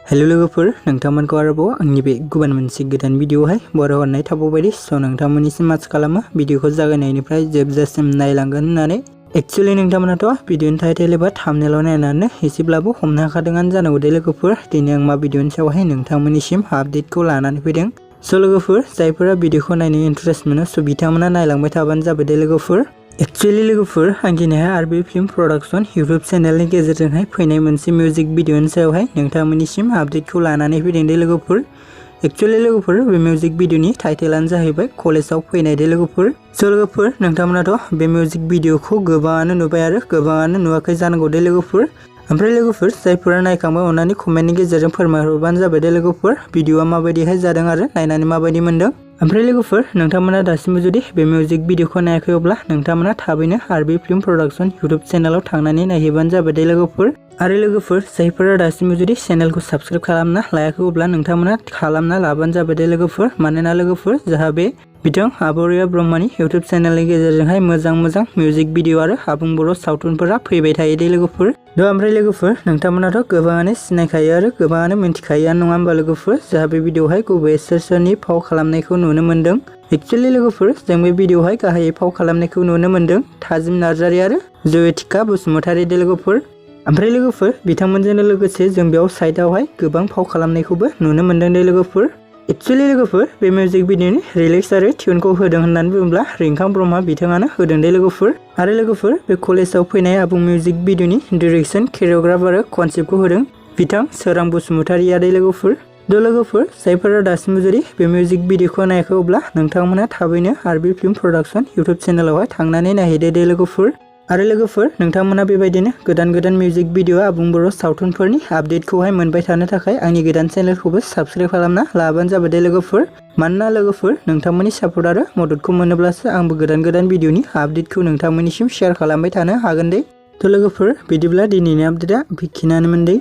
hello लोगोफोर नोंथांमोनखौ आरोबाव आंनि बे गुबुन मोनसे गोदान भिडिअहाय बरायहरनाय थाबावबायदि स' नोंथांमोननिसिम आसा खालामो भिडिअखौ जागायनायनिफ्राय जोबजासिम नायलांगोन होननानै एक्चुअली नोंथांमोनाथ' भिडिअनि टाइटेल एबा थाम्बनेलाव नायनानै एसेब्लाबो हमनो हाखादोंआनो जानांगौ दे लोगोफोर दिनै आं मा भिडिअनि सायावहाय नोंथांमोननिसिम आपडेटखौ लानानै फैदों स' लोगोफोर जायफोरा भिडिअखौ नायनो इन्टारेस्ट मोनो स' बिथांमोना नायलांबाय थाबानो जाबाय दे लोगोफोर एक्चुअली लोगोफोर आं दिनैहाय आरबि फिल्म प्रडाक्शन इउट्युब चेनेलनि गेजेरजोंहाय फैनाय मोनसे मिउजिक भिडिअनि सायावहाय नोंथांमोननिसिम आपडेटखौ लानानै फैदों दे लोगोफोर एक्चुअली लोगोफोर बे मिउजिक भिडिअनि टाइटेलानो जाहैबाय कलेजाव फैनाय दे लोगोफोर स' लोगोफोर नोंथांमोनाथ' बे मिउजिक भिडिअखौ गोबाङानो नुबाय आरो गोबाङानो नुवाखै जानांगौ दे लोगोफोर ओमफ्राय लोगोफोर जायफोरा नायखांबाय अननानै कमेन्टनि गेजेरजों फोरमायहरबानो जाबाय दे लोगोफोर भिडिअआ माबायदिहाय जादों आरो नायनानै माबायदि मोनदों ओमफ्राय लोगोफोर नोंथांमोना दासिमबो जुदि बे मिउजिक भिडिअखौ नायाखै अब्ला नोंथांमोना थाबैनो आरबि फिल्म प्रडाक्शन इउट्युब चेनेलाव थांनानै नायहैबानो जाबाय दे लोगोफोर आरो लोगोफोर जायफोरा दासिमबो जुदि चेनेलखौ साबस्क्राइब खालामना लायाखै अब्ला नोंथांमोना खालामना लाबानो जाबाय दे लोगोफोर मानोना लोगोफोर जोंहा बे बिथां आबरिया ब्रह्मनि इउट्युब चेनेलनि गेजेरजोंहाय मोजां मिउजिक भिडिअ आरो आबुं बर' सावथुनफोरा फैबाय थायो दे लोगोफोर ओमफ्राय लोगोफोर नोंथांमोनाथ' गोबाङानो सिनायखायो आरो गोबाङानो मिन्थिखायोआनो नङा होमबा लोगोफोर जोंहा बे भिडिअहाय गुबैयै सोरनि फाव खालामनायखौ नुनो मोन्दों एक्चुअली लोगोफोर जों बे भिडिअहाय गाहायै फाव खालामनायखौ नुनो मोन्दों थाजिम नार्जारि आरो जयथिका बसुमतारी दे लोगोफोर ओमफ्राय लोगोफोर बिथांमोनजोंनो लोगोसे जों बेयाव साइडआवहाय गोबां फाव खालामनायखौबो नुनो मोन्दों दे लोगोफोर एक्चुअली लोगोफोर बे मिउजिक भिडिअनि रिलिक्स आरो टिउनखौ होदों होननानै बुङोब्ला रिंखां ब्रह्म बिथाङानो होदों दे लोगोफोर आरो लोगोफोर बे कलेजाव फैनाय आबुं मिउजिक भिडिअनि डिरेक्सन केरिय'ग्राफ आरो कनसेप्टखौ होदों बिथां सोरां बसुमतारी दे लोगोफोर लोगोफोर जायफोरा दासिमबो जुदि बे मिउजिक भिडिअखौ नायाखै अब्ला नोंथांमोना थाबैनो आरबि फिल्म प्रडाक्शन इउट्युब चेनेलावहाय थांनानै नायहैदो दे लोगोफोर आरो लोगोफोर नोंथांमोना बेबायदिनो गोदान मिउजिक भिडिअ आबुं बर' सावथुनफोरनि आपडेटखौहाय मोनबाय थानो थाखाय आंनि गोदान चेनेलखौबो साबस्क्राइब खालामना लाबानो जाबाय दे लोगोफोर मानोना लोगोफोर नोंथांमोननि सापर्ट आरो मददखौ मोनोब्लासो आंबो गोदान भिडिअनि आपडेटखौ नोंथांमोननिसिम शेयार खालामबाय थानो हागोन दे थ' लोगोफोर बिदिब्ला दिनैनि आपडेटआ बेखिनियानोमोन दे